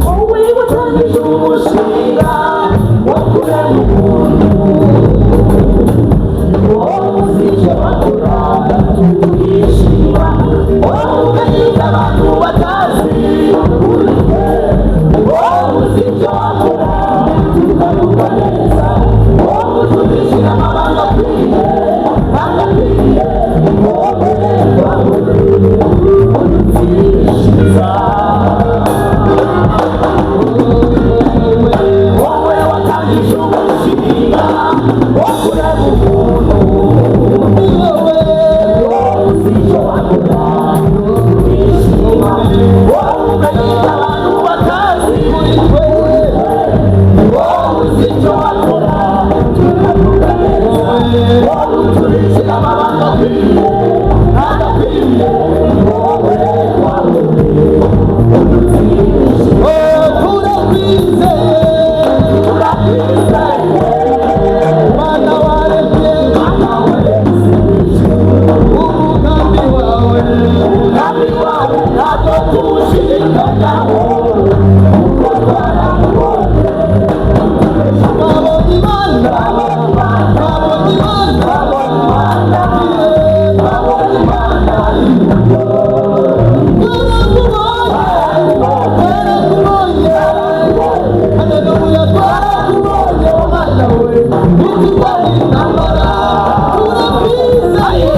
Wowe watangije umushinga wo kurema umuntu, wowe uzi icyo bakora tukishima, wowe ugahiga abantu batazi, wowe uzi icyo wakora tukavuga neza, wowe utubishyira amabanga akwiye kandi akwiye, wowe wowe udutsindishiriza. Wowe watangije umushinga wo kurema umuntu, wowe uzi icyo wakora tukishima, wowe ugahiga abantu batazi, wowe uzi icyo wakora tukavuga neza, wowe utubikira amabanga akwiye kandi akwiye, wowe wowe udutsindishiriza. Turakwizeye, turakwizeye, Mana waremye, Mana waremye, umugambi wawe, umugambi wawe ntabwo tuwushidikanyaho kuko twarakubonye. Twabonye Imana, Twabonye Imana, twabonye Imana, twabonye Imana, twabonye Imana. Twarakubonye, twarakubonye, haleluya, twarakubonye Mana we, utwara intambara, turakwizeye,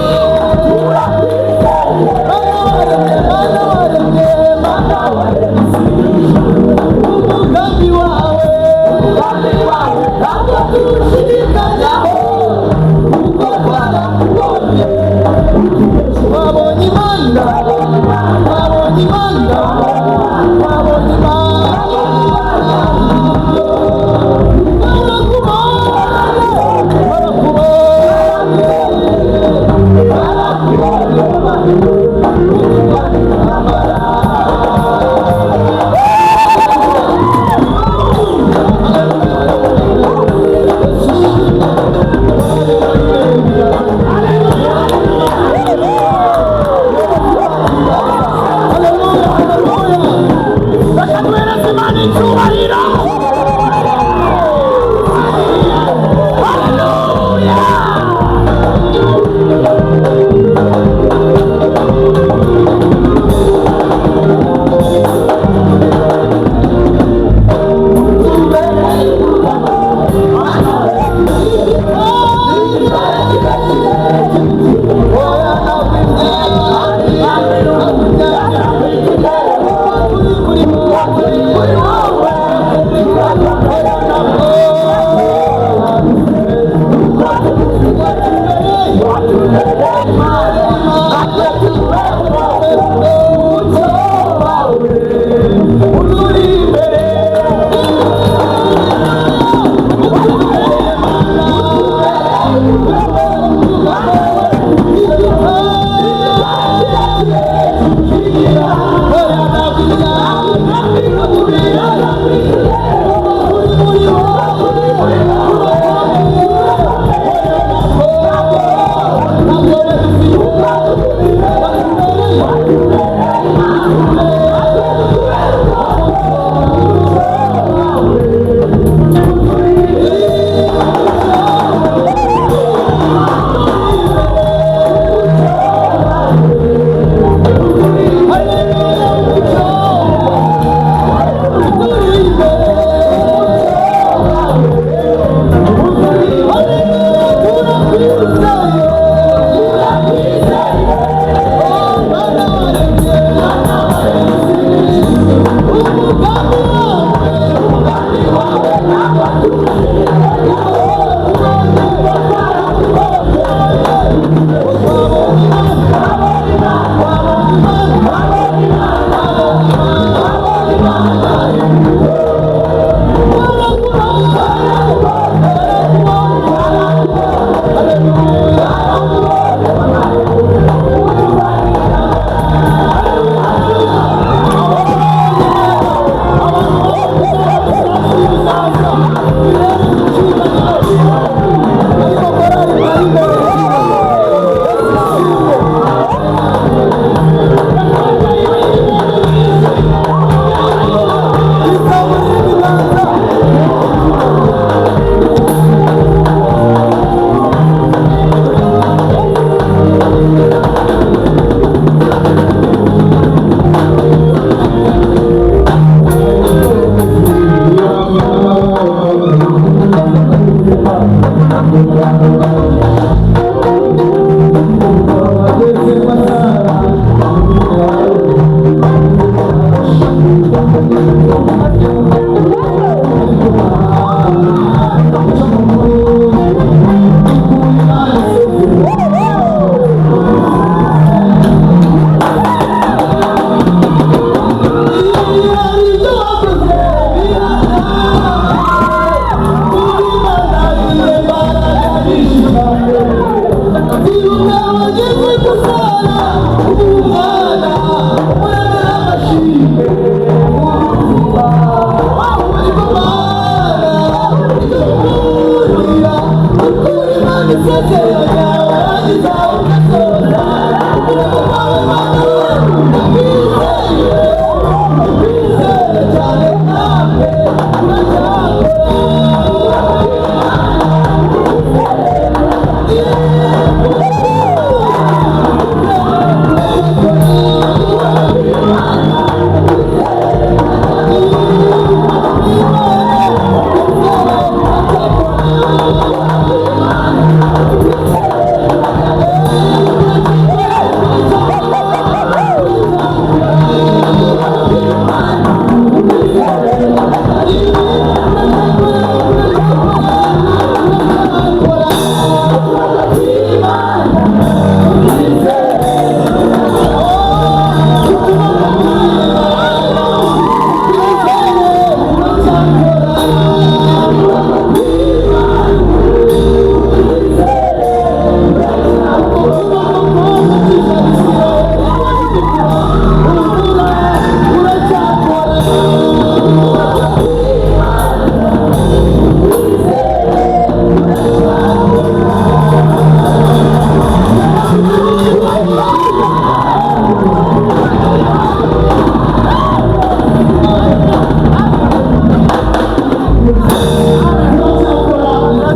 turakwizeye, Mana waremye, Mana waremye, Mana waremye, umugambi wawe, umugambi wawe ntabwo tuwushidikanyaho kuko twarakubonye. Twabonye Imana, Twabonye Imana, twabonye Imana,